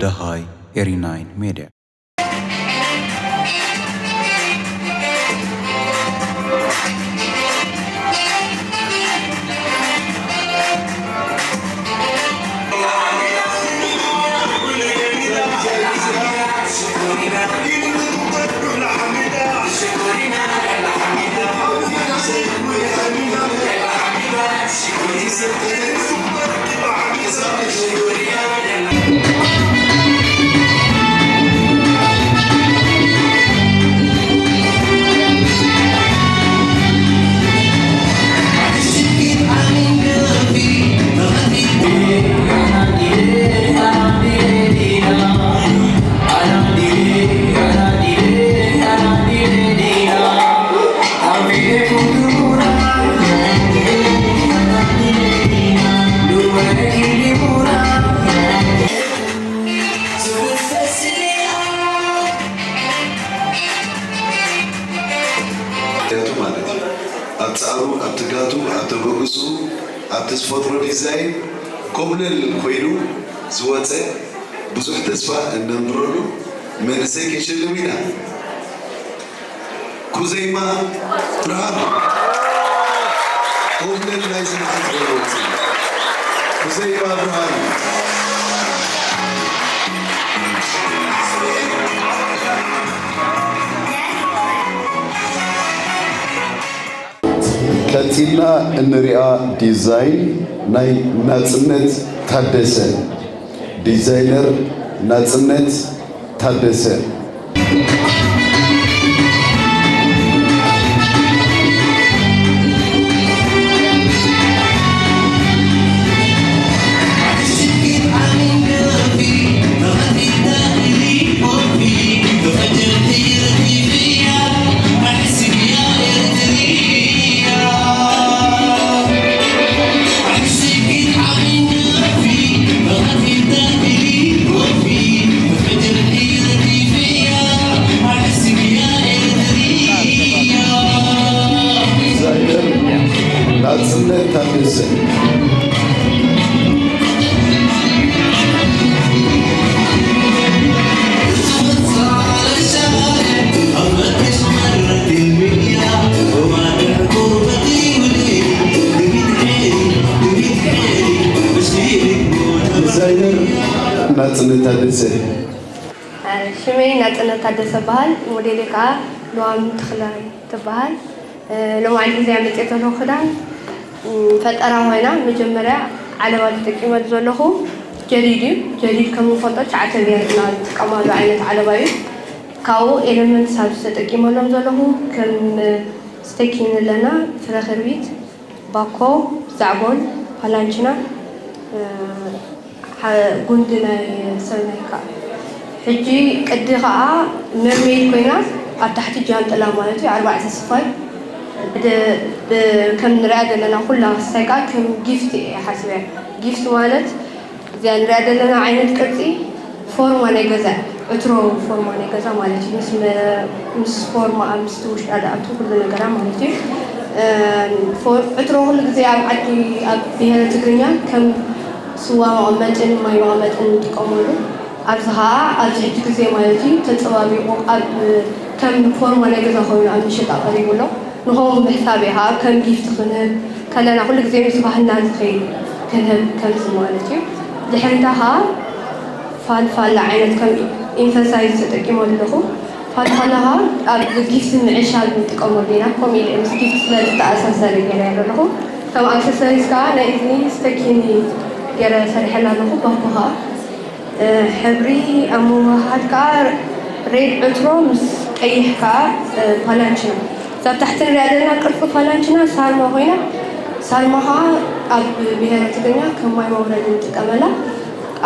ደሃይ ኤሪ ናይን ሜድያ። ምክንያቱ ማለት እዩ። ኣብ ጻዕሩ፣ ኣብ ትጋቱ፣ ኣብ ተበግሱ፣ ኣብቲ ዝፈጥሮ ዲዛይን ኮብለል ኮይኑ ዝወፀ ብዙሕ ተስፋ እነንብረሉ መንእሰይ ክንሽልም ኢና። ኩዘይማ ብርሃኑ፣ ኮብለል ናይዚ መዓልቲ ኮይኑ ወፂኡ። ኩዘይማ ብርሃኑ። ቀጺልና እንሪኣ ዲዛይን ናይ ናጽነት ታደሰ። ዲዛይነር ናጽነት ታደሰ። ዲዛይነር ናጽነት ታደሰ። ዲዛይነር ናጽነት ታደሰ። ሽመይ ናጽነት ታደሰ በሃል። ሞዴለይ ከኣ ልዋም ተኽላይ ትበሃል። ሎማዓንቲ እዚኣ መፅእ ዘለኹ ክዳን ፈጠራ ኮይና፣ መጀመርያ ዓለባ ተጠቂመሉ ዘለኹ ጀዲድ እዩ። ጀዲድ ከም ንፈልጦ ትሽዓተ ብሄር ኢና ዝጥቀማሉ ዓይነት ዓለባ እዩ። ካብኡ ኤለመንትስ ኣብዚ ተጠቂመሎም ዘለኹ ከም ስቴኪን ኣለና፣ ፍረ ክርቢት፣ ባኮ፣ ዛዕጎል፣ ፓላንችና፣ ጉንዲ ናይ ሰብናይ ከዓ። ሕጂ ቅዲ ከዓ መርሜድ ኮይና ኣብ ታሕቲ ጃንጥላ ማለት እዩ፣ ኣርባዕተ ስፋይ። ከም ንሪኣ ዘለና ኩላ ስታይ ከዓ ከም ጊፍት እየ ሓስበያ። ጊፍት ማለት እዚኣ ንሪኣ ዘለና ዓይነት ቅርፂ ፎርማ ናይ ገዛ፣ ዕትሮ ፎርማ ናይ ገዛ ማለት እዩ። ምስ ፎርማ ምስቲ ውሽጣ ዝኣቱ ኩሉ ነገራ ማለት እዩ። ዕትሮ ኩሉ ግዜ ኣብ ዓዲ፣ ኣብ ብሄረ ትግርኛ ከም ስዋ መቐመጥን ማይ መቐመጥን ንጥቀመሉ። ኣብዚ ኸዓ ኣብዚ ሕጂ ግዜ ማለት እዩ ተፀባቢቑ ኣብ ከም ፎርማ ናይ ገዛ ኮይኑ ኣብ መሸጣ ቀሪቡ ኣሎ። ንኸምኡ ምሕሳብ እየ ኸዓ ከም ጊፍት ክንህብ ከለና ኩሉ ግዜ ምስ ባህልና ዝኸይድ ክንህብ ከምዚ ማለት እዩ። ድሕሪታ ኸዓ ፋልፋላ ዓይነት ከም ኢንፈሳይዝ ተጠቂመሉ ኣለኹ። ፋልፋላ ኸዓ ኣብ ጊፍት ምዕሻግ ንጥቀመሉ ኢና። ከምኡ ኢለ ምስ ጊፍት ስለ ዝተኣሳሰረ ገይረ ኣለኹ። ከም ኣክሰሰሪስ ከዓ ናይ እዝኒ ስተኪኒ ገይረ ሰሪሐላ ኣለኹ። ባኮ ኸዓ ሕብሪ ኣብ ምውህሃድ ከዓ ሬድ ዕትሮ ምስ ቀይሕ ከዓ ፓላንችና። እዛ ኣብ ታሕቲ ንሪኣ ዘለና ቅርፂ ፓላንችና ሳርማ ኮይና፣ ሳርማ ከዓ ኣብ ብሄረ ትግርኛ ከም ማይ መውረዲ ንጥቀመላ።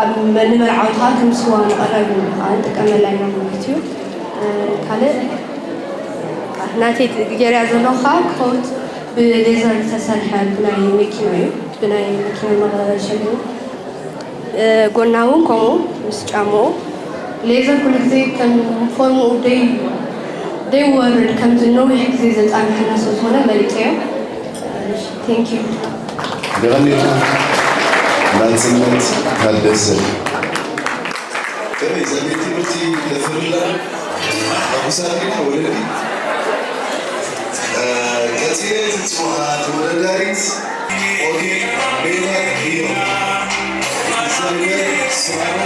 ኣብ ንመርዓውቲ ከዓ ከም ስዋ መቐረቢ ከዓ ንጥቀመላ ኢና ማለት እዩ። ካልእ ናተይ ገይረያ ዘለኹ ከዓ ኮት ብሌዘር ዝተሰርሐ ብናይ መኪና እዩ። ብናይ መኪና መሸፈኒ ጎና እውን ከምኡ ምስ ጫምኡ። ሌዘር ኩሉ ግዜ ከም ፎርምኡ ደይ ደይወርድ ከምዚ ነዊሕ ግዜ ዘጻንሐና ስለ ዝኾነ መሪጸዮ። Thank you. የቐንየልና። ናጽነት ታደሰ። ከመይ ዘቤት ትምህርቲ ደፍርላ ኣቡሳቢና ወለዲ ቀጺለ ዝጽውዓ ተወዳዳሪት ኦኬ ቤላ ኪዮ ዲዛይነር ሳራ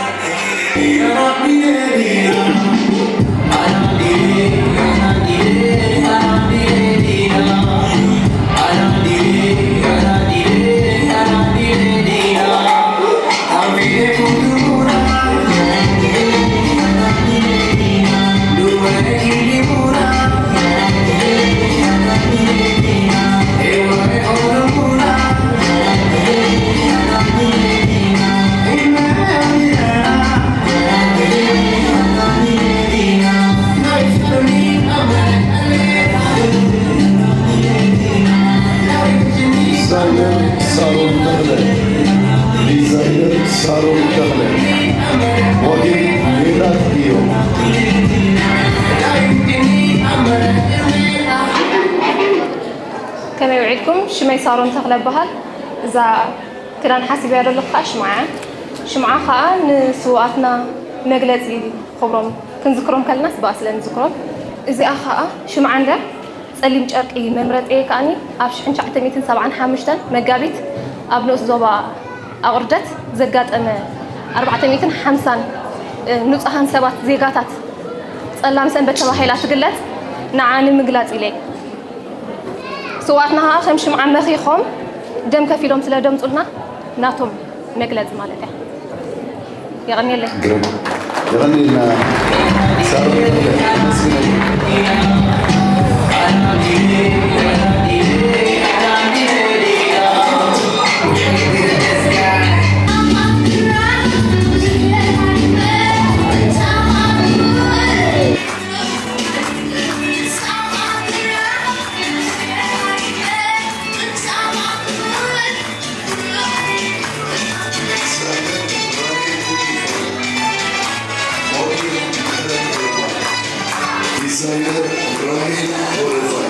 ዲዛይነር ሳሮን ተኽለ። ዲዛይነር ሳሮን ተኽለ። ሞዴል ሜላት ጊዮ። ከመይ ውዒልኩም? ሽመይ ሳሮን ተኽለ እበሃል። እዛ ክዳን ሓሲበያ ዘለኹ ከዓ ሽምዓ እያ። ሽምዓ ከዓ ንስውኣትና መግለፂ ክብሮም ክንዝክሮም ከለናስ ብኣ ስለ ንዝክሮም። እዚኣ ከዓ ሽምዓ እንድያ ጸሊም ጨርቂ መምረፂ ከኣኒ ኣብ ሽሕን ትሽዓተ ሚእትን ሰብዓን ሓሙሽተን መጋቢት ኣብ ንኡስ ዞባ ኣቑርደት ዘጋጠመ ኣርባዕተ ሚእትን ሓምሳን ንጹሃን ሰባት ዜጋታት ጸላም ሰንበት ተባሂላ ትግለጽ ንዓ ንምግላጽ ኢለ። ስውኣትና ኸዓ ከም ሽምዓ መኺኾም ደም ከፊሎም ስለ ደምጹልና ናቶም መግለጺ ማለት እያ። የቐንየለይ። ግርም። የቐንየልና። ሳሮን ተመስገን። ዲዛይነር ራሄል ወረፋይ።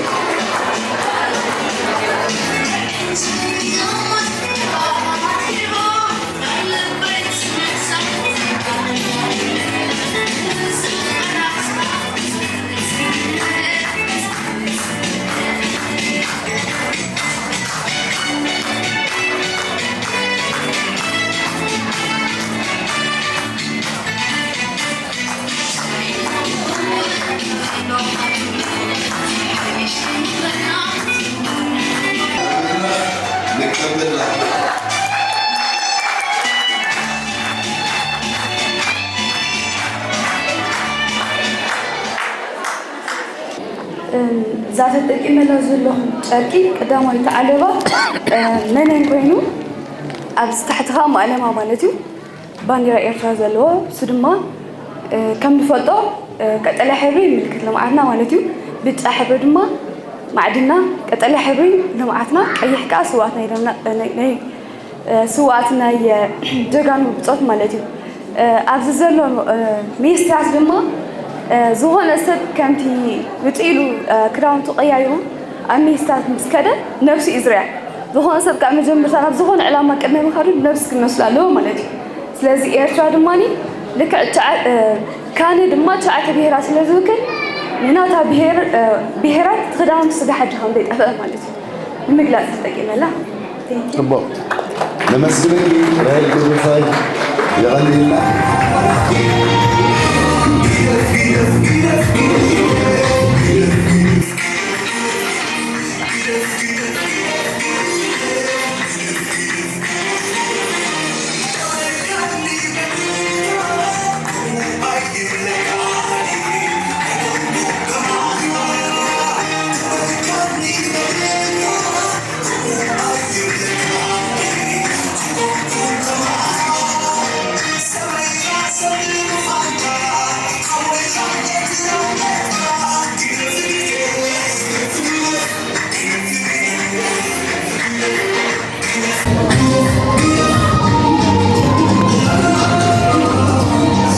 እዛ ተጠቂመላ ዘለኹ ጨርቂ ቀዳማዊት ዓለባ መነን ኮይኑ ኣብዚ ታሕቲ ከዓ ማእለማ ማለት እዩ። ባንዴራ ኤርትራ ዘለዎ እሱ ድማ ከም ንፈልጦ ቀጠልያ ሕብሪ ምልክት ልምዓትና ማለት እዩ። ብጫ ሕብሪ ድማ ማዕድና፣ ቀጠልያ ሕብሪ ልምዓትና፣ ቀይሕ ከዓ ስውኣት ናይ ደምና ናይ ስውኣት ናይ ጀጋኑ ብጾት ማለት እዩ። ኣብዚ ዘሎ ሜስትራት ድማ ዝኾነ ሰብ ከምቲ ውፅእ ኢሉ ክዳውንቱ ቀያይሩ ኣብ ሜስትራት ምስ ከደ ነብሱ እዩ ዝርኣ። ዝኾነ ሰብ ከዓ መጀመርታ ናብ ዝኾነ ዕላማ ቅድሚ ምኻዱ ነብሱ ክመስሎ ኣለዎ ማለት እዩ። ስለዚ ኤርትራ ድማ ልክዕ ካነ ድማ ትሽዓተ ብሄራት ስለ ዝውክል ንናታ ብሄራት ክዳውንቲ ስጋሓ ድኻ ዘይጠፍአ ማለት እዩ። ንምግላፅ ተጠቂመላ። ፅቡቕ። ነመስግነኪ ራሄል ግርፋይ። የቐንየልና።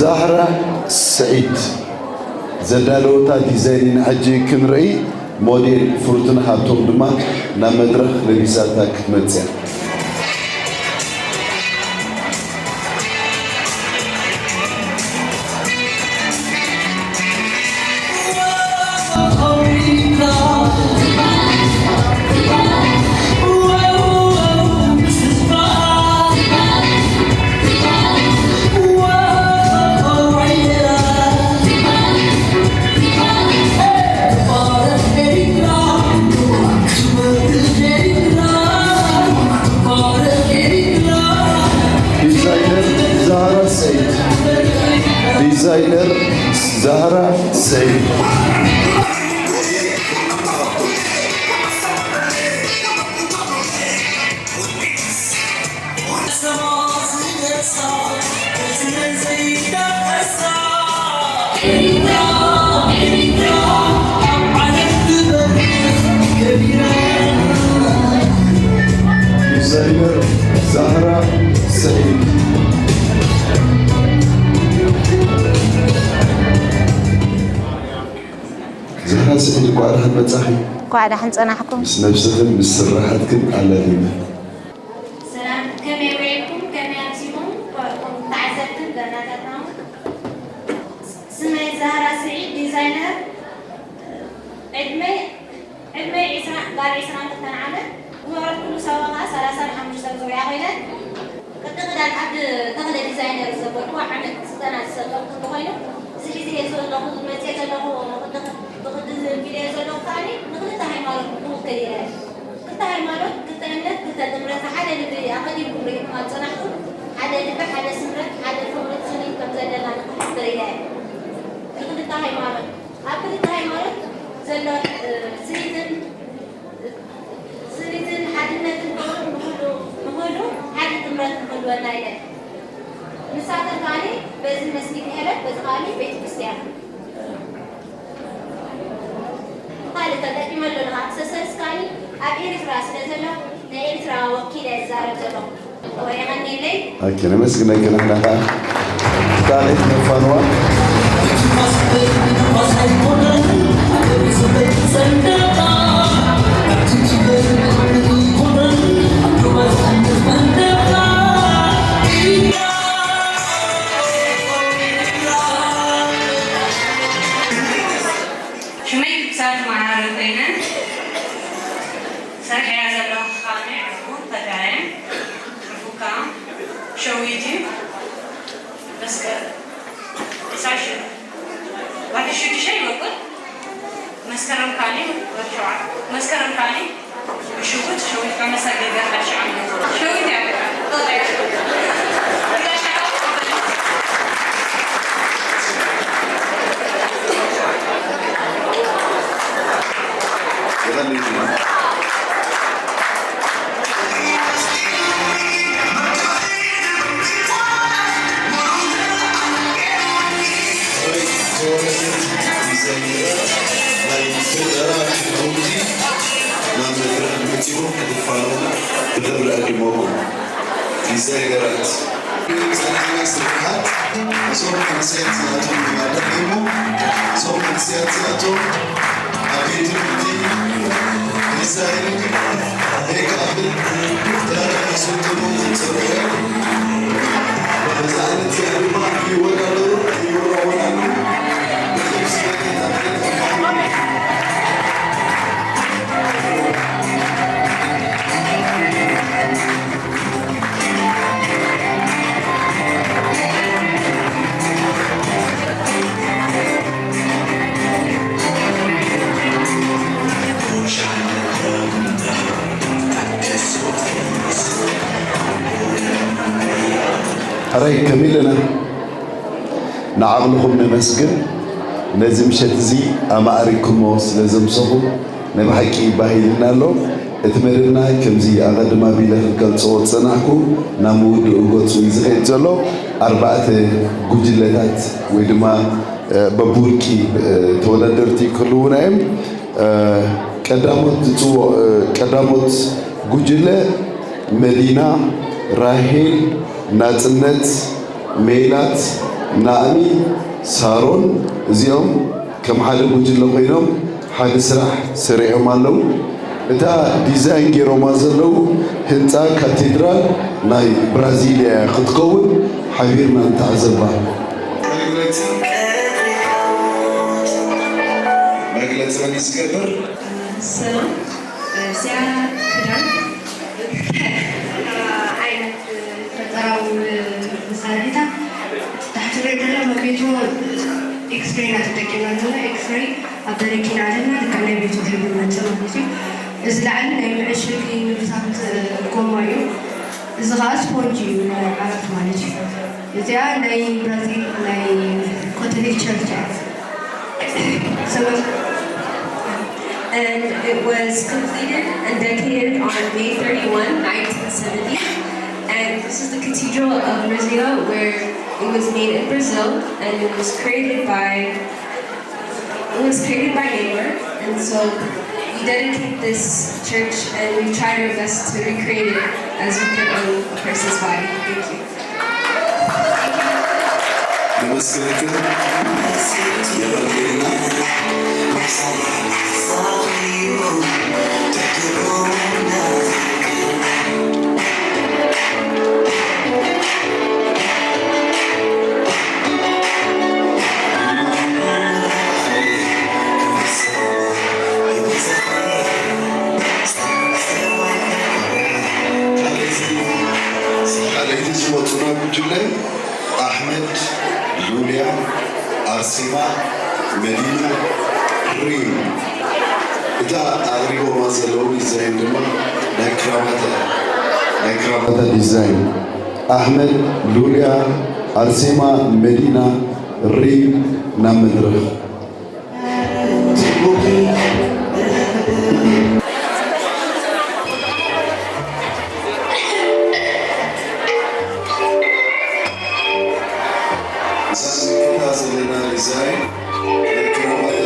ዛህራ ስዒድ ዘዳለወታ ዲዛይን ኢና ሕጂ ክንርኢ። ሞዴል ፍሩትን ሃብቶም ድማ ናብ መድረኽ ለቢሳታ ክትመጽእ እያ። ዲዛይነር ዛህራ ሰይድ። ዲዛይነር ዛህራ ሰይድ። ዲዛይነር ዛህራ ሰዒድ። ዛህራ ሰዒድ፣ እንኳዕ ደሓን መጻኺ። እንኳዕ ደሓን ጸናሕኩም። ምስ ነብስኽን ምስ ስራሓትክን ኣላሊመ። ሰላም፣ ከመይ ውዒልኩም? ከመይ ኣምሲኹም? ተዓዘብትን ዳናታትና። ስመይ ዛህራ ስዒድ፣ ዲዛይነር። ዕድመይ፣ ዕድመይ ዒስራ፣ ጓል ዒስራን ክልተን ዓመት። ዝወረድኩሉ ሳዋ ከኣ ሰላሳን ሓሙሽተን ዙርያ ኮይነ። ቅዲ ክዳን ዓዲ ተኽለ ዲዛይነር ዘበልኩ ዓመት ስልጠና ዝሰልጠንኩ እንተኾይኑ፣ እዚ ሒዘዮ ዘለኹ፣ መፅየ ዘለኹ ቅዲ፣ ብቅዲ ዝብል ሒዘዮ ዘለኹ ከኣ ንክልተ ሃይማኖት ክውክል ኢለ። ክልተ ሃይማኖት፣ ክልተ እምነት፣ ክልተ ጥምረት፣ ንሓደ ልቢ ኣቐዲምኩም ርኢኹም ኣብ ጽናሕኩም፣ ሓደ ልቢ፣ ሓደ ስምረት፣ ሓደ ፍቕሪ ጽኑዕ ከም ዘለና ንኽሕብር ኢለ እየ። ንክልተ ሃይማኖት፣ ኣብ ክልተ ሃይማኖት ዘሎ፣ እ፣ ስኒትን፣ ስኒትን ሓድነትን ፍቕርን ንኽህሉ፣ ንኽህሉ ሓደ ጥምረት ንኽህልወና ኢለ። ንሳተን ከኣኒ በዚ መስጊድ ምሕረት፣ በዚ ከኣኒ ቤተ ክርስቲያን። ካልእ ተጠቂመ ኣለኹ። ኣክሰሰሪስ ከኣኒ ኣብ ኤርትራ ስለ ዘሎ፣ ናይ ኤርትራ ወኪለ ዝዛረብ ዘለኹ። ወይ የቐንየለይ። ኦኬ፣ ነመስግነኪ ንሕና ከኣ። ዳዊት ነፋንዋ። ሽመይ ክብሳት መዓረ ኮይነ፣ ሰርሐያ ዘለኹ ከኣ ዕቡር ፈዳየ፣ ዕቡር ከኣ ሸዊት እዩ። መስከ-፣ ዒስራ ሺሕ፣ ወርሒ ሽዱሽተ ይበቁል። መስከረም ካሊ ወርሒ ሸውዓተ፣ መስከረም ካሊ ብሽጉጥ ሸዊት ከመሰገገ ሓድሽ ዓመት። ሸዊት እያ። ናይ ፈጠራ ክዳውንቲ ናብ መድረኽ መጺኹም ክትፋነዉ ብኽብሪ እዕድመኩም። ዲዛይነራት፣ ጸኒሕና ስርሓት እዞም መንእሰያት እዚኣቶም ንማድረኽ እሞ፣ እዞም መንእሰያት እዚኣቶም ኣብ ቤት ትምህርቲ ዲዛይን ከይከኣል ዳታ ክሰልጥኑ ዝጸንሑ እዮም። በዚ ዓይነት እዚኣ ድማ ይወዳደሩ፣ ይወዳወዳሉ። ሕራይ ከመይ ኣለና? ንዓቕልኹም ነመስግን። ነዚ ምሸት እዚ ኣማእሪግኩሞ ስለ ዘምሰኹም ናይ ብሓቂ ባህ ኢልና ኣሎ። እቲ መደብና ከምዚ ኣቐድም ኣቢለ ክገልጾ ዝጸናሕኩ ናብ ምውድኡ ገጹ እዩ ዝኸይድ ዘሎ። ኣርባዕተ ጉጅለታት ወይ ድማ፣ እ፣ በብውልቂ፣ እ፣ ተወዳደርቲ ክህልዉና እዮም። እ፣ ቀዳሞት ዝጽዎ-፣ እ፣ ቀዳሞት ጉጅለ መዲና፣ ራሄል፣ ናጽነት፣ ሜላት፣ ናእሚ፣ ሳሮን፣ እዚኦም ከም ሓደ ጉጅለ ኮይኖም ሓደ ስራሕ ሰሪሖም ኣለዉ። እታ ዲዛይን ገይሮማ ዘለዉ ህንፃ ካቴድራል ናይ ብራዚልያ ክትከውን ሓቢርና ንተዓዘባ። መግለፂ መን እዩ ዝገብር? ሰላም። እዚኣ ክዳን ዓይነት ፈጠራዊ መሳርሒታት ታሕቲ ንሪኦ ዘለና መቤቱ ኤክስሬይ ኢና ተጠቂምና ዘለና። ኤክስሬይ ኣብ በረኪና ኣለና። ልክዕ ናይ ቤቱ ሕብሪ መፅእ ማለት እዩ። እዚ ላዕሊ ናይ መዕሸጊ ንብሳት ጎማ እዩ። እዚ ከዓ ስፖንጅ እዩ፣ ንዓራት ማለት እዩ። እዚኣ ናይ ብራዚል ናይ ኮተሊክ ቸርች እያ። And it was completed and dedicated on May thirty-one, nineteen seventy. And this is the Cathedral of Brasilia, where it was made in Brazil, and it was created by it was created by Neymar. And so we dedicate this church, and we tried our best to recreate it as we could on a person's body. Thank you. ነመስግንክን የቐርብልና። ካልኣይቲ ዝመፁና ጉጅለ ኣሕመድ፣ ሉልያ፣ ኣርሴማ፣ መዲና፣ ሪም። እታ ኣቕሪቦማ ዘለዉ ዲዛይን ድማ ናይ ክራባታ ናይ ክራባታ ዲዛይን። ኣሕመድ፣ ሉልያ፣ ኣርሴማ፣ መዲና፣ ሪም ናብ መድረኽ። እዛ ንምልከታ ዘለና ዲዛይን ናይ ክራባታ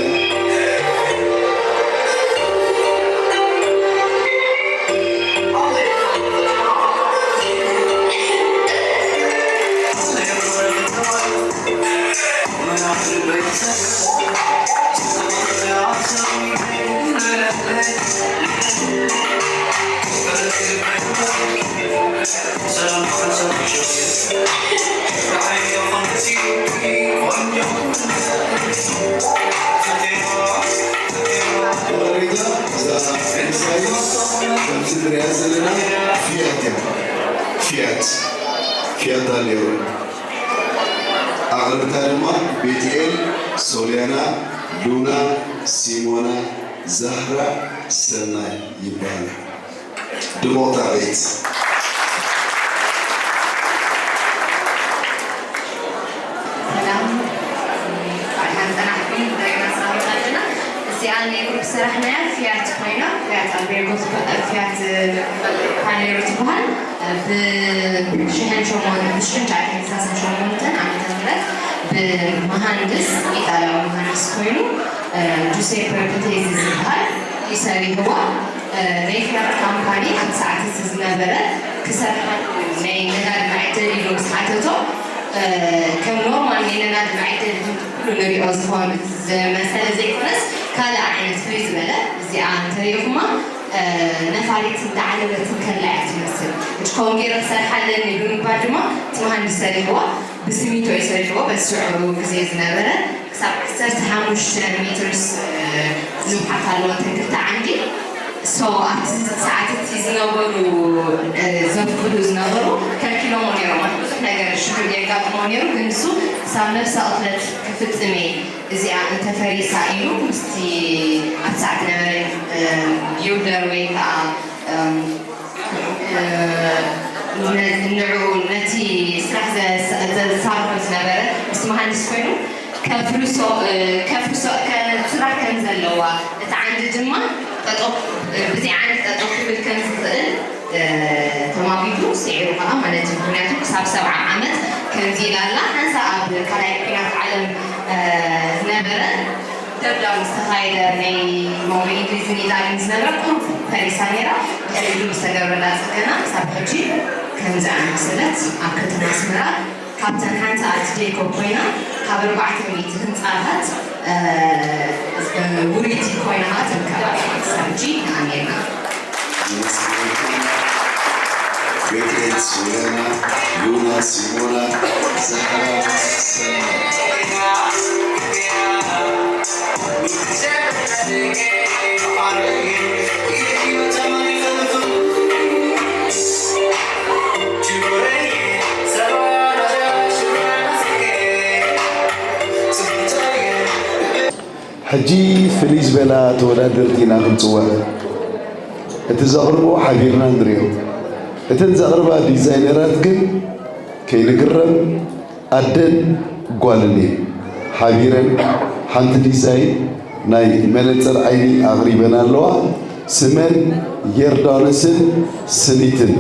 ወሬታ እዛ ዲዛይን ከምዚ ንሪኣ ዘለና ፊያት እያ። ፊያት ፊያት ኣለዎ። ኣቕርብታ ድማ ቤትኤል፣ ሶልያና፣ ሉና፣ ሲሞና፣ ዛህራ፣ ሰናይ ይበሃላ። ድሙቕ ታዕሊት። ሰላም፣ እንኳዕ ደሓን ጸናሕኩም። እንደገና ሰላምታ ኣለና። እዚኣ ናይ ግሩፕ ዝሰራሕናያ ፊያት ኮይና፣ ፊያት ኣልቤርጎ ትበ-፣ ፊያት ፓኔሮ ትበሃል። ብሽሕን ሸሞን-፣ ብሽሕን ትሽዓተ ሚእትን ሰላሳን ሸሞንተን ዓመተ ምህረት ብመሃንድስ፣ ኢጣልያዊ መሃንድስ ኮይኑ፣ ጁሴፐ ቡቴዚ ዝበሃል እዩ ሰሪሕዋ። ናይ ፊያት ካምፓኒ ኣብቲ ሰዓት እቲ ዝነበረ ክሰርሓሉ ናይ ነዳዲ መዐደሊ ኢሉ ምስ ሓተቶ፣ ከም ኖርማል ናይ ነዳዲ መዐደሊ ኩሉ ንሪኦ ዝኾን ዝመሰለ ዘይኮነስ፣ ካልእ ዓይነት ፍልይ ዝበለ፣ እዚኣ እንተሪኢኹማ፣ ነፋሪት እንዳዓለበትን ከላ እያ ትመስል። እቲ ከምኡ ገይረ ክሰርሓ ኣለኒ ብምባል ድማ እቲ መሃንድስ ሰሪሕዋ፣ ብስሚንቶ እዩ ሰሪሕዎ። በዚ ሽዑ ግዜ ዝነበረ ክሳብ ዓሰርተ ሓሙሽተ ሜትርስ ንውሓት ኣለዎ እተን ክልተ ዓንዲ። So ኣብቲ ሰዓት እቲ ዝነበሩ ዘፍቅዱ ዝነበሩ ከልኪሎሞ ነይሮም። ብዙሕ ነገር ሽግር የጋጥሞ ነይሩ፣ ግን ንሱ ክሳብ ነብሰ ቅትለት ክፍጽም እየ እዚኣ እንተፈሪሳ ኢሉ ምስቲ ኣብቲ ሰዓት ዝነበረ ቢውልደር ወይ ከዓ ንዑ ነቲ ስራሕ ዘሳርሖ ዝነበረ ምስቲ መሃንድስ ኮይኑ ከፍርሶ ከፍርሶ ስራሕ ከም ዘለዋ እቲ ዓንዲ ድማ ጠጠው ብዚ ዓንዲ ጠጠው ክብል ከም ዝኽእል ተማጊቱ ስዒሩ ከዓ ማለት እዩ። ምክንያቱ ክሳብ ሰብዓ ዓመት ከምዚ ኢላ ኣላ። ሓንሳእ ኣብ ካልኣይ ኲናት ዓለም ዝነበረ ደብዳብ ዝተኻየደ ናይ ሞንጎ እንግሊዝን ኢጣልን ዝነበረ ቁሩብ ፈሪሳ ነይራ። ድሕሪ ኢሉ ዝተገብረላ ፅገና ክሳብ ሕጂ ከም ዝኣመሰለት ኣብ ከተማ ኣስመራ ካብተን ሓንቲ ኣርት ዴኮ ኮይና ካብ ኣርባዕተ ሚእቲ ህንፃታት ውሪቲ ኮይና ትርከብ። ሕጂ ንኣሜና። ቤቴል፣ ሶለና፣ ሉና፣ ሲሞና፣ ዛራ፣ ሰና። ሕጂ ፍልይ ዝበላ ተወዳደርቲ ኢና ክንፅውዕ። እቲ ዘቕርብኦ ሓቢርና ንሪኦ። እተን ዘቕርባ ዲዛይነራት ግን ከይንግረም ኣደን ጓልን እየን። ሓቢረን ሓንቲ ዲዛይን ናይ መነፅር ዓይኒ ኣቕሪበን ኣለዋ። ስመን ዮርዳኖስን ስኒትን።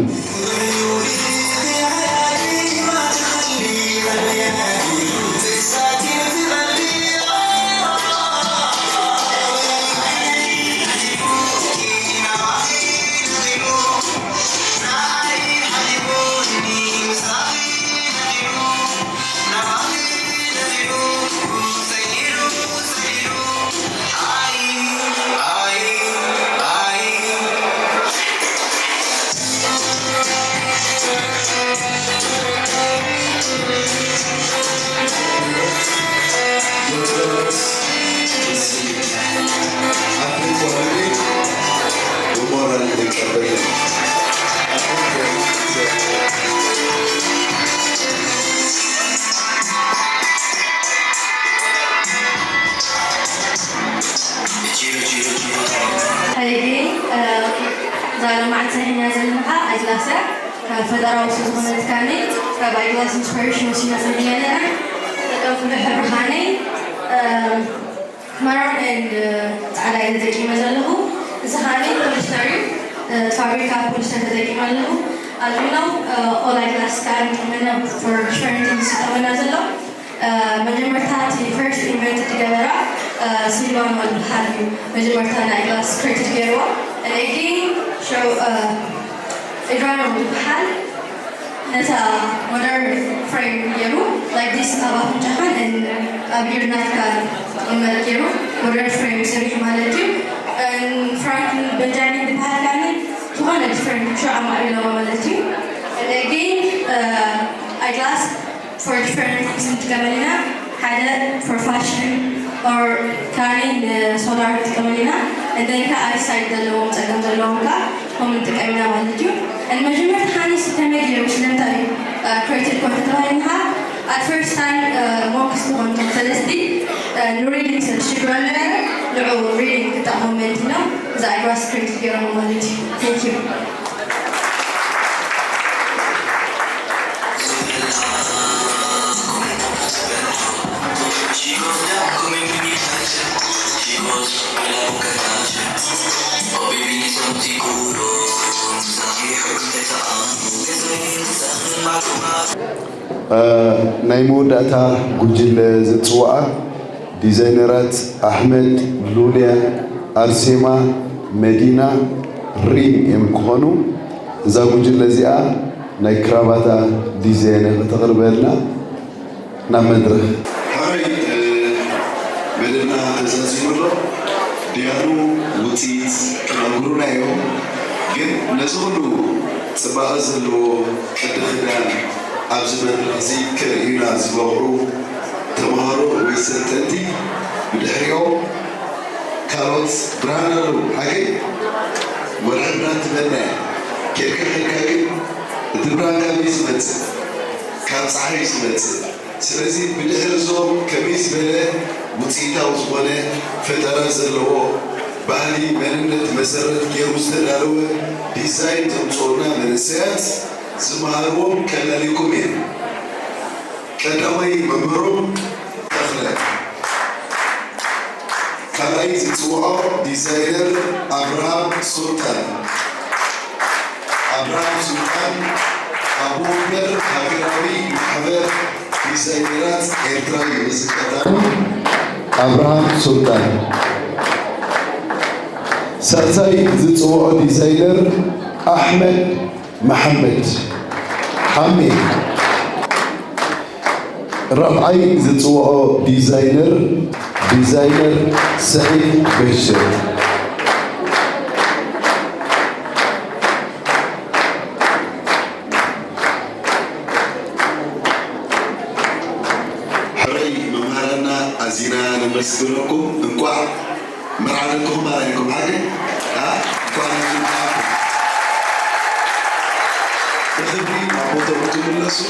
ሕጂ እዛ ሎማዓንቲ ሰሪሕና ዘለና ከዓ ኣይግላስ እያ። ካብ ፈጠራዊ ስለ ዝኾነ ትካለይ ካብ ኣይግላስ ኢንስፓይሬሽን ወሲድና ሰሪሕና ኣለና። ተጠቀምኩሉ ሕብሪ ኻነይ ማሮን ኤንድ ፃዕዳ እየ ተጠቂመ ዘለኹ። እዚ ኻነይ ፖሊስተር እዩ። ፋብሪካ ፖሊስተር ተጠቂመ ኣለኹ። ኣሉናው ኦል ኣይግላስ ከዓ ንጠመና ፎር ዲፈረንት ዝጠመና ዘሎ መጀመርታ እቲ ፈርስት ኢንቨንት ዝገበራ ሲልቫኖ ዝበሃል እዩ። መጀመርታ ናይ ግላስ ክሬት ገይርዋ። And again show ኤድራኖ ዝበሃል ነታ ሞደርን ፍሬም ገይሩ like this ኣብ ኣፍንጫኻን ኣብ ኢድናትካ መል ገይሩ ሞደርን ፍሬም ሰሪሑ ማለት እዩ። ፍራንክሊን ቤንጃሚን ዝበሃል ካኒ ዝኾነ ዲፍረንት ሽዑ ኣማዕቢሎሞ ማለት እዩ። And again ኣይግላስ for different reasons ንጥቀመሉ ኢና። ሓደ for fashion or ካኒ ንሶላር ንጥቀመሉ ኢና። And then ከዓ ኣይሳይድ ዘለዎም ፀገም ዘለዎም ከዓ ከምኡ ንጥቀም ኢና ማለት እዩ። And መጀመርታ ሃኒስ ከመይ ገይሩ ስለምንታይ እዩ ክሬትድ ኮንተ ተባሂልና ከዓ at first time ሞንክስ ዝኾኑ እቶም ፈለስቲ ንሪዲንግ ስለ ዝሽግሮም ነበረ ንዑ ሪዲንግ ክጠቕሞም መሊት ኢሎም እዛ ኣይግላስ ክሬትድ ገይሮሞ ማለት እዩ። Thank you። ናይ መወዳእታ ጉጅለ ዝፅዋዓ ዲዛይነራት ኣሕመድ፣ ሉልያ፣ ኣርሴማ፣ መዲና፣ ሪም እዮም ክኾኑ። እዛ ጉጅለ እዚኣ ናይ ክራባታ ዲዛይን ከተቕርበልና ናብ መድረኽ። ሕራይ መደብና ተዛዚሙ ኣሎ። ዲያኑ ውፅኢት ክነግሩና እዮም። ግን ነዚ ኩሉ ፅባቐ ዘለዎ ቅዲ ክዳን ኣብዚ መድረኽ እዚ ክርእዩና ዝበቕዑ ተምሃሮ ወይ ሰልጠንቲ ብድሕሪኦም ካልኦት ብርሃን ኣለዉ። ሓገይ ወርሒ ብርሃን ትመና እያ። ኬድካ ኬድካ ግን እቲ ብርሃን ካበይ ዝመፅእ? ካብ ፀሓይ እዩ ዝመፅእ። ስለዚ ብድሕሪ እዞም ከመይ ዝበለ ውፅኢታዊ ዝኾነ ፈጠራ ዘለዎ ባህሊ መንነት መሰረት ገይሩ ዝተዳለወ ዲዛይን ዘምፅኡልና መንእሰያት ዝመሃርዎም ከላልየኩም እየ። ቀዳማይ መምህሮም ተኽለ፣ ካልኣይ ዝፅውዖ ዲዛይነር ኣብርሃም ሱልጣን። ኣብርሃም ሱልጣን ኣቦ ወንበር ሃገራዊ ማሕበር ዲዛይነራት ኤርትራ እዩ። እዚ ቀዳማይ ኣብርሃም ሱልጣን። ሳልሳይ ዝፅውዖ ዲዛይነር ኣሕመድ መሓመድ ሓሜ። ራብዓይ ዝጽውዖ ዲዛይነር፣ ዲዛይነር ስዒድ በሽር። ሕራይ መምህራንና ኣዚና ነመስግነኩም። እንቋዕ መርዓ ደቅኹም ኣርኣየኩም። ሓቂ? ኣ? እንቋዕ ናብዚ በቓዕኩም። ብኽብሪ ናብ ቦታኹም ትምለሱ።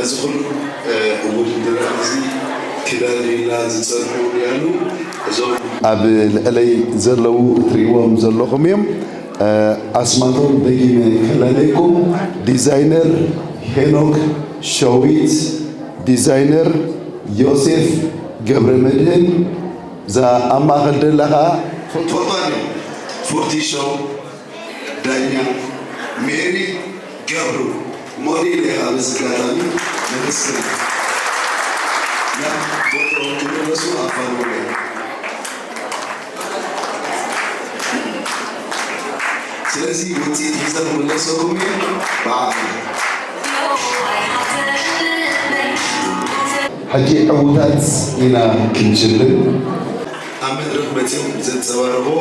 እዚ ኩሉ ውድድር ኣብዚ ክዳን ኢላ ዝጸንሑ ያሉ እዞም ኣብ ልዕለይ ዘለዉ እትርእይዎም ዘለኹም እዮም። ኣስማቶም ደጊመ ከላለይኩም፣ ዲዛይነር ሄኖክ ሸዊት፣ ዲዛይነር ዮሴፍ ገብረ መድህን፣ እዛ ኣብ ማእኸል ደላ ኸዓ ትፈልጥዋ ዶ? ፎርቲ ሾው ዳኛ ሜሪ ገብሩ ሞዴል ኢኻ። በዚ ኣጋጣሚ ነመስግን። ናብ ቦታኦም ክምለሱ ኣፋንዎም። ስለዚ ውፅኢት ሒዘ ክምለሰኩም እየ። ብዓል ሕጂ ዕዉታት ኢና ክንሽልም። ኣብ መድረኽ መፂኦም ዘንፀባርቕዎ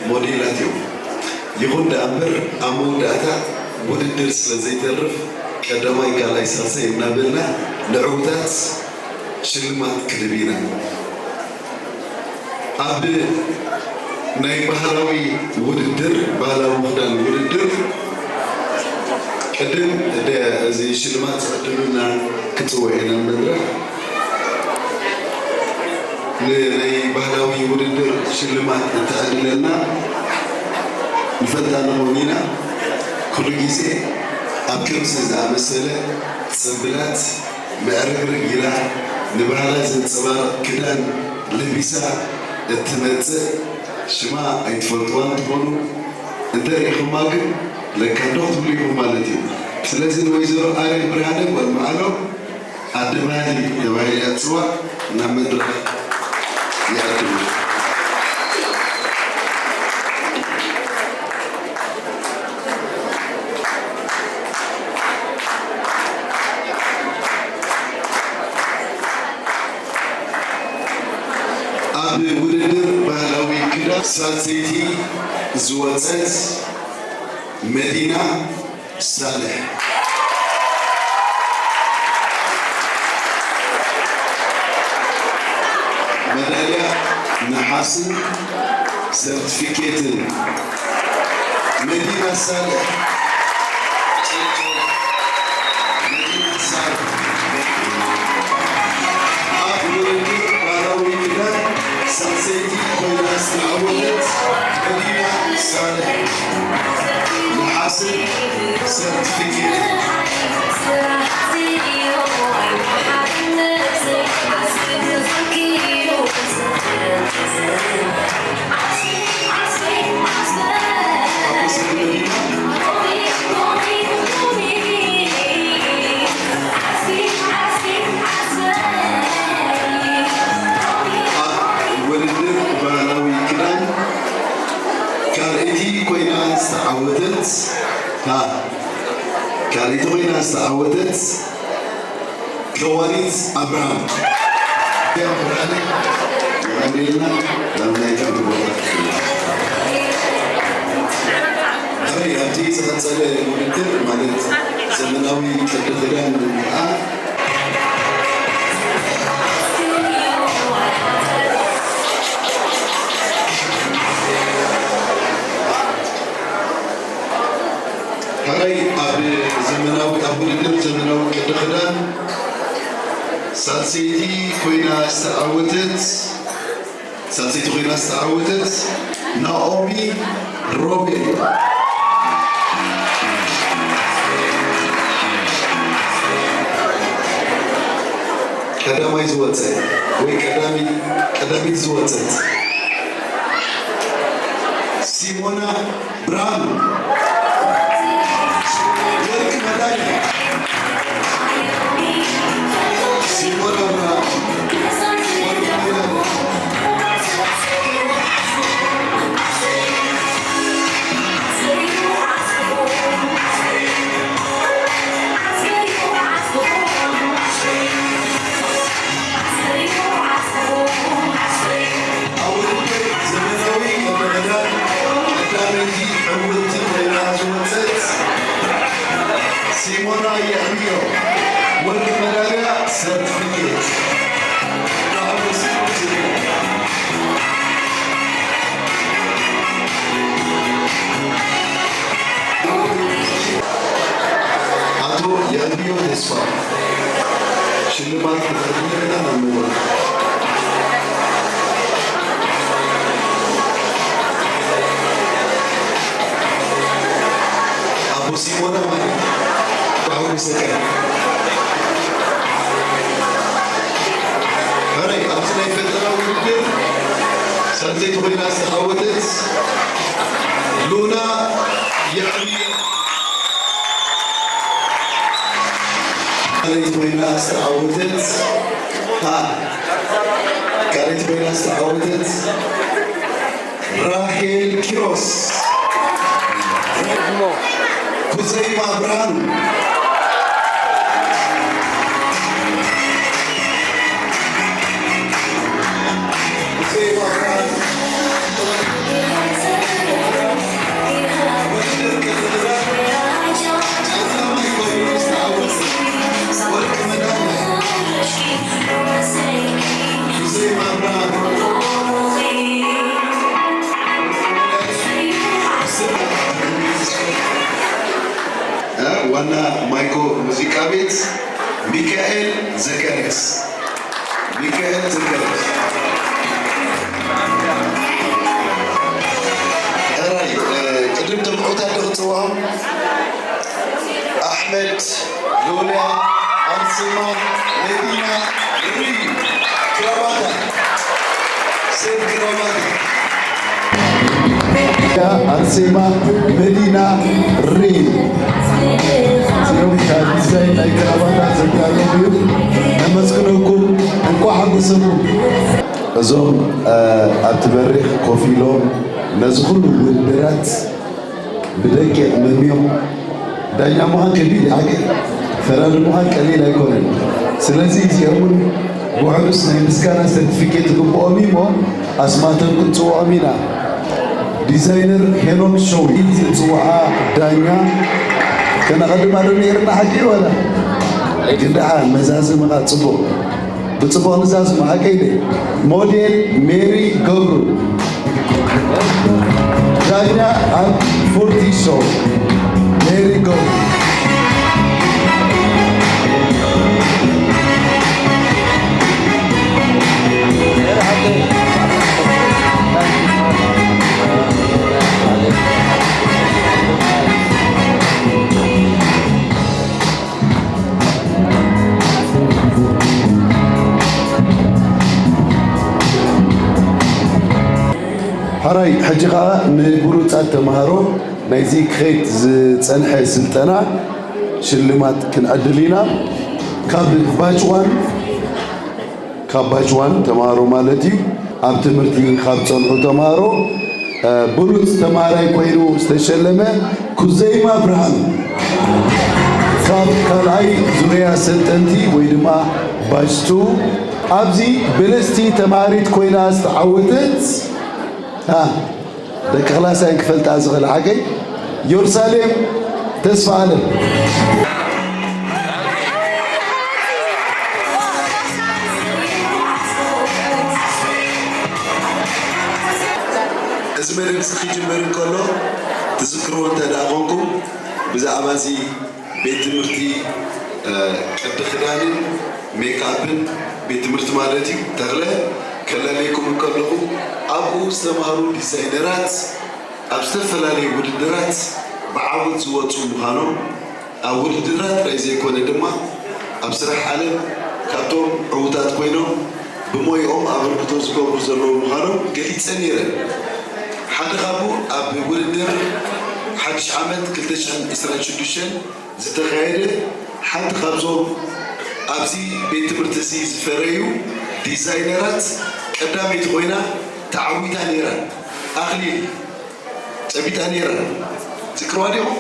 ሞዴላት እዮም። ይኹን ደኣ እምበር ኣብ መወዳእታ ውድድር ስለ ዘይተርፍ ቀዳማይ፣ ካልኣይ፣ ሳልሳይ እናበልና ንዕዉታት ሽልማት ክንህብ ኢና። ኣብ ናይ ባህላዊ ውድድር፣ ባህላዊ ክዳን ውድድር ቅድም ደ-፣ እዚ ሽልማት ዝዕድሉና ክፅውዕ ኢና መድረኽ። ንናይ ባህላዊ ውድድር ሽልማት እተዕድለልና ንፈልጣ ንኸውን ኢና። ኩሉ ግዜ ኣብ ከምዚ ዝኣመሰለ ጽምብላት ምዕርግርግ ኢላ ንባህላ ዘንጸባርቕ ክዳን ለቢሳ እትመጽእ ሽማ ኣይትፈልጥዋን ትኾኑ። እንተ ርኢኹማ ግን ለካ እንዶ ክትብሉ ኢኹም ማለት እዩ። ስለዚ ንወይዘሮ ኣረግ ብርሃነ ጓል መዓሎ ኣደ ባህሊ ተባሂላ እያ ትጽዋዕ። ናብ መድረኽ ይኣክል። ኣብ ውድድር ባህላዊ ክዳን ሳልሰይቲ ዝወጸት መዲና ሳልሕ። መዳልያ ነሓስን ሰርቲፊኬትን። መዲና ሳልሕ። መዲና ሳልሕ። ኣብ ውድድር ባህላዊ ክዳን ሳልሰይቲ ኮይና ዝተዓወተት መዲና ሳልሕ። ነሓስን ሰርቲፊኬት። ኣብ ውድድር ባህላዊ ክዳን ካልኣይቲ ኮይና ዝተዓወተት፣ ታ-፣ ካልኣይቲ ኮይና ዝተዓወተት ከዋኒት ኣብርሃም። የቐንየልና። ናብ ናይ ትምህርቲ ቦታ። ሕራይ፣ ኣብቲ ዝቐጸለ ውድድር ማለት ዘመናዊ ቅዲ ክዳን ከዓ ሕራይ ኣብ ዘመናዊ፣ ኣብ ውድድር ዘመናዊ ቅዲ ክዳን ሳልሰይቲ ኮይና ዝተዓወተት፣ ሳልሰይቲ ኮይና ዝተዓወተት ናኦሚ ሮቤል። ቀዳማይ ዝወጸ ወይ ቀዳሚ-፣ ቀዳሚት ዝወጸት ሲሞና ብርሃኑ። ወርቂ መዳልያ። ሲሞና ብርሃኑ። ወርቂ መዳልያ። ኣብ ውድድር ዘመናዊ ቅዲ ክዳን ቀዳመይቲ ዕውትቲ ኮይና ዝወጸት ሲሞና የዕብዮ፣ ወርቂ መዳልያ ሰርቲፊኬት። ኣቶ የዕብዮ ተስፋ። ሽልማት ክቐርብ ኣለና። ኣቦ ሲሞና ማለት ባሕሩ ሰከ። ሕራይ፣ ኣብቲ ናይ ፈጠራ ውድድር ሳልሰይቲ ኮይና ዝተዓወተት ሉና የዕብዮ። ካልኣይቲ ኮይና ዝተዓወተት፣ ሃ፣ ካልኣይቲ ኮይና ዝተዓወተት ራሄል ኪሮስ። ኩዘይማ ብርሃኑ። ዋና ማይኮ ሙዚቃ ቤት ሚካኤል ዘካርያስ። ሚካኤል ዘካርያስ። ሕራይ፣ እ፣ ቅድም ተምዑታት ዶ ክጽውዖም? ኣሕመድ፣ ሉልያ፣ ኣርሴማ፣ መዲና፣ ሪ፣ ክራባታ፣ ሴፍ ክራባታ። ኣርሴማ፣ መዲና፣ ሪ። እዚኦም ካብ ዲዛይን ናይ ክራባታ ዘዳለዉ እዮም። ነመስግነኩም። እንኳዕ ሓጎሰኩም። እዞም፣ እ፣ ኣብቲ በሪኽ ኮፍ ኢሎም ነዚ ኩሉ ውድድራት ብደቂቕ መምዮም። ዳኛ ምዃን ከቢድ እዩ፣ ሓቂ። ፈራዲ ምዃን ቀሊል ኣይኮነን። ስለዚ እዚኦም እውን ብውሕዱስ ናይ ምስጋና ሰርቲፊኬት ይግብኦም እዩ እሞ ኣስማቶም ክንጽውዖም ኢና። ዲዛይነር ሄኖክ ሸዊ ዝጽውዓ ዳኛ ከነቐድማ ዶ ነይርና ሓቂ ወላ? ግን ደኣ መዛዘምኻ ጽቡቕ። ብጽቡቕ ንዛዝም ሓቀይ ድየ? ሞዴል ሜሪ ገብሩ። ዳኛ ኣብ ፎርቲ ሾው ሜሪ ገብሩ። ሕራይ፣ ሕጂ ኸኣ ንብሉጻት ተማሃሮ ናይዚ ክኸይድ ዝጸንሐ ስልጠና ሽልማት ክንዕድል ኢና። ካብ ባች ዋን፣ ካብ ባች ዋን ተማሃሮ ማለት እዩ። ኣብ ትምህርቲ ካብ ጸንሑ ተማሃሮ፣ እ፣ ብሉጽ ተማሃራይ ኮይኑ ዝተሸለመ ኩዘይማ ብርሃኑ። ካብ ካልኣይ ዙርያ ሰልጠንቲ ወይ ድማ ባች ቱ፣ ኣብዚ ብልጽቲ ተማሃሪት ኮይና ዝተዓወተት፣ እ፣ ደቂ ክላስ እየን ክፈልጣ ዝኽእላ ሓቀይ፣ ዮርሳሌም ተስፋ ኣለም። እዚ መደብ እዚ ክጅመር እንከሎ ትዝክርዎ እንተ ደኣ ኮንኩም፣ ብዛዕባ እዚ ቤት ትምህርቲ፣ እ፣ ቅዲ ክዳንን ሜክኣፕን ቤት ትምህርቲ ማለት እዩ። ተኽለ፣ ከለለይኩም እንከለኹ፣ ኣብኡ ዝተማህሩ ዲዛይነራት ኣብ ዝተፈላለዩ ውድድራት ብዓወት ዝወጹ ምዃኖም፣ ኣብ ውድድራት ጥራይ ዘይኮነ ድማ ኣብ ስራሕ ዓለም ካብቶም ዕዉታት ኮይኖም ብሞይኦም ኣበርክቶ ዝገብሩ ዘለዉ ምዃኖም ገሊጸ ነይረ። ሓደ ካብኡ ኣብ ውድድር ሓድሽ ዓመት ክልተ ሽሕን ዕስራን ሽዱሽተን ዝተኻየደ፣ ሓንቲ ካብዞም ኣብዚ ቤት ትምህርቲ እዚ ዝፈረዩ ዲዛይነራት ቀዳመይቲ ኮይና ተዓዊታ ነይራ። ኣኽሊል ጨቢጣ ነይራ። ትዝክርዋ ዲኹም?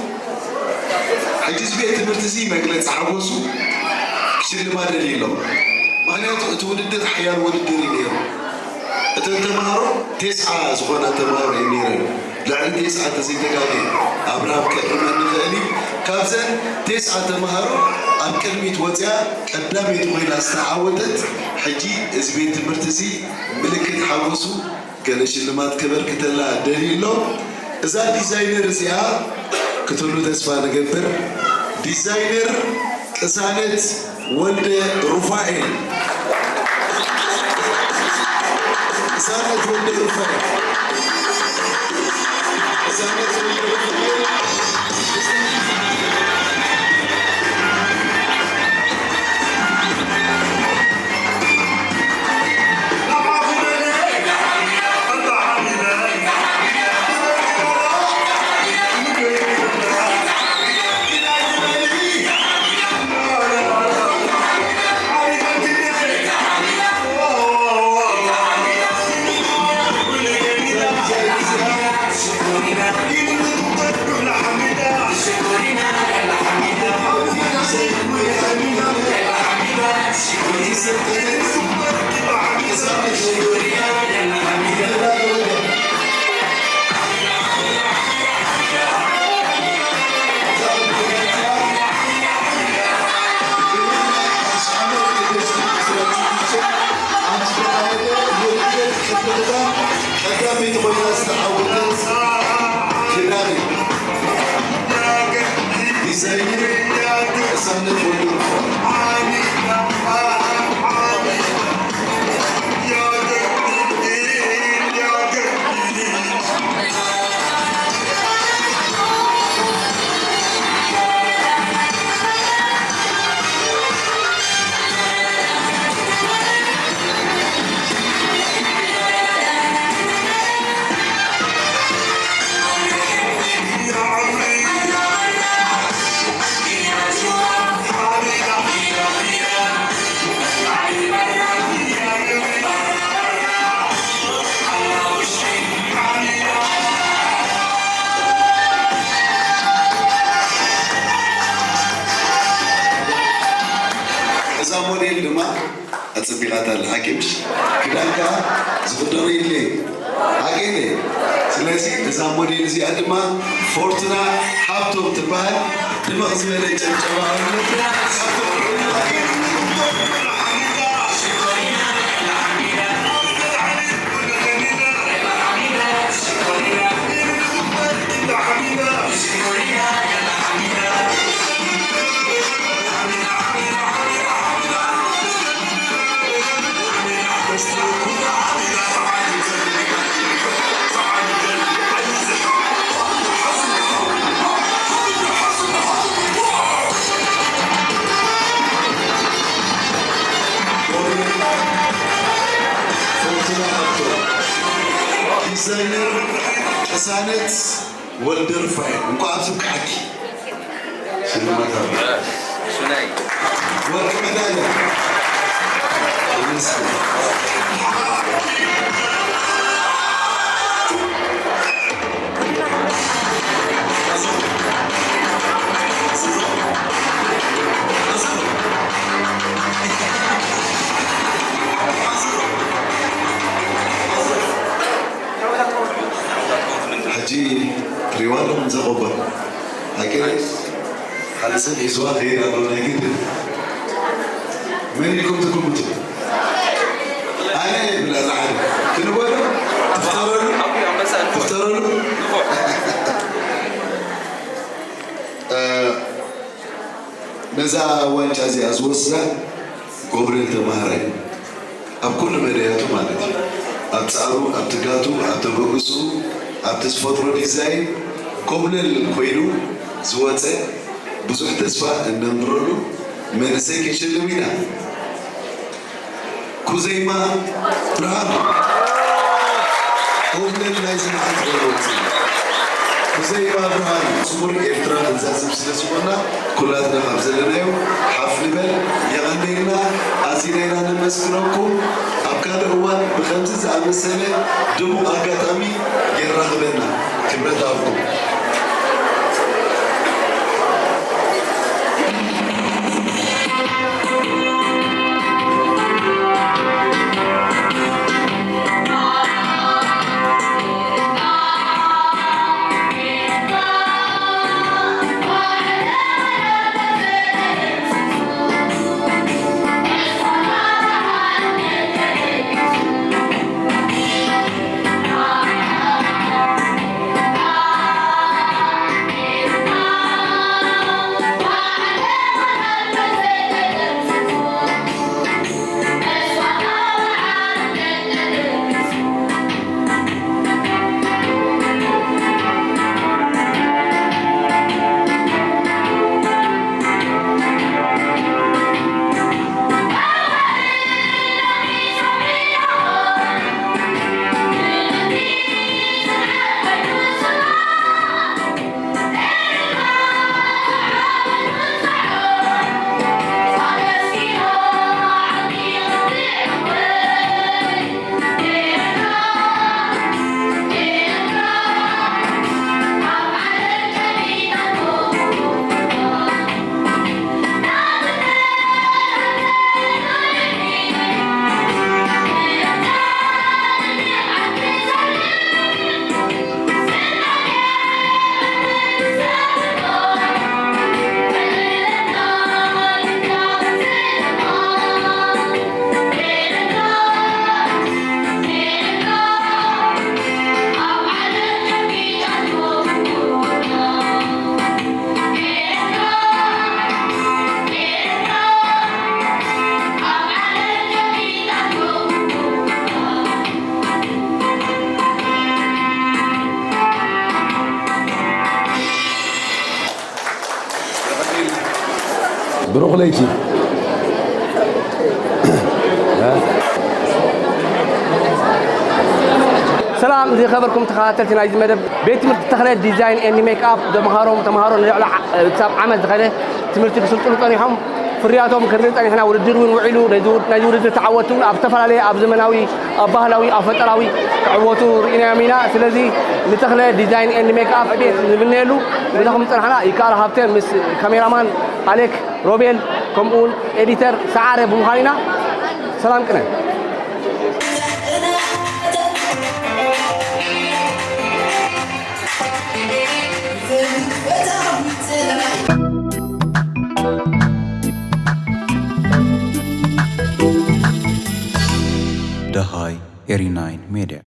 ሕጂ እዚ ቤት ትምህርቲ እዚ መግለጺ ሓጎሱ ክሽልማ ደልዩ ኣሎ። ምኽንያቱ እቲ ውድድር ሓያል ውድድር እዩ ነይሩ። እተን ተምሃሮ ቴስዓ ዝኾና ተምሃሮ እየን ነይረን። ልዕሊ ቴስዓ እንተዘይተጋግየ ኣብርሃም ከእርመኒ ይኽእል እዩ። ካብዘን ቴስዓ ተምሃሮ ኣብ ቅድሚት ወፂኣ ቀዳመይቲ ኮይና ዝተዓወተት፣ ሕጂ እዚ ቤት ትምህርቲ እዚ ምልክት ሓጎሱ ገለ ሽልማት ከበርክተላ ደልዩ ኣሎ። እዛ ዲዛይነር እዚኣ ክትህሉ ተስፋ ንገብር። ዲዛይነር ቅሳነት ወልደ ሩፋኤል። ቅሳነት ወልደ ሩፋኤል። ቅሳነት ወልደ ሩፋኤል። ቀዳመይቲ ኮይና ዝተዓወተት ፌዴራል ዲዛይነር ቅሳነት ወልደሩፋኤል። እዛ ሞዴል ድማ ኣጸቢቓታ ኣላ። ሓቂ ምሽ? ክዳን ከኣ ዝኽደኖ የድልየ። ሓቂ እንዴ? ስለዚ እዛ ሞዴል እዚኣ ድማ ፎርቱና ሃብቶም ትበሃል። ድምቕ ዝበለ ጨብጨባ። ዲዛይነር ቅሳነት ወልደ ሩፋኤል፣ እንኳዕ ኣብዚ በቃዕኪ። ሽልማት ኣሎ። ወርቂ መዳልያ። ይመስገን። ሕጂ ትሪእዋ ኣለኹም እዛ ቆቦ። ኣገናይ ሓደ ሰብ ሒዝዋ ክኸይድ ኣሎ ናይ ግድን። መን ኢልኩም ትግምቱ? ኣነ እየ ብላ እዛ ሓደ። ክንበሎ? ትፍጠረሉ? ትፍጠረሉ? እ፣ ነዛ ዋንጫ እዚኣ ዝወስዳ ጎብሬል ተማሃራይ እዩ። ኣብ ኩሉ መዳያቱ ማለት እዩ። ኣብ ጻሩ፣ ኣብ ትጋቱ፣ ኣብ ተበግስኡ፣ ኣብቲ ዝፈጥሮ ዲዛይን ኮብለል ኮይኑ ዝወጸ ብዙሕ ተስፋ እነንብረሉ መንእሰይ ክንሽልም ኢና። ኩዘይማ ብርሃኑ። ኮብለል ናይዚ መዓልቲ ኮይኑ ወጺኡ። ኩዘይማ ብርሃኑ። ስሙር ኤርትራ ክንዛዝም ስለ ዝኾንና፣ ኩላትና ካብ ዘለናዮ ሓፍ ንበል። የቐንየልና። ኣዚና ኢና ነመስግነኩም። ኣብ ካልእ እዋን ብኸምዚ ዝኣመሰለ ድሙቕ ኣጋጣሚ የራኽበና። ክብረት ይሃብኩም። ብሩኽ ለይቲ። ሰላም ዝኸበርኩም ተኸታተልቲ ናይዚ መደብ። ቤት ትምህርቲ ተኽለ ዲዛይን ኤንድ ሜክኣፕ ዘምሃሮም ተምሃሮ ንልዕሊ ዓ- ክሳብ ዓመት ዝኸደ ትምህርቲ ክስልጥኑ ጸኒሖም። ፍርያቶም ክንርኢ ጸኒሕና። ውድድር እውን ውዒሉ። ነዚ ውድ- ነዚ ውድድር ተዓወትቲ እውን ኣብ ዝተፈላለየ ኣብ ዘመናዊ ኣብ ባህላዊ ኣብ ፈጠራዊ ክዕወቱ ርኢናዮም ኢና። ስለዚ ንተኽለ ዲዛይን ኤንድ ሜክኣፕ ዕቤት ንምነየሉ። ምሳኹም ዝጸናሕና ይከኣል ሃብተ ምስ ካሜራማን ኣሌክ ሮቤል ከምኡውን ኤዲተር ሰዓረ ብምዃን ኢና። ሰላም ቅነ። ደሃይ ኤሪ ናይን ሜድያ።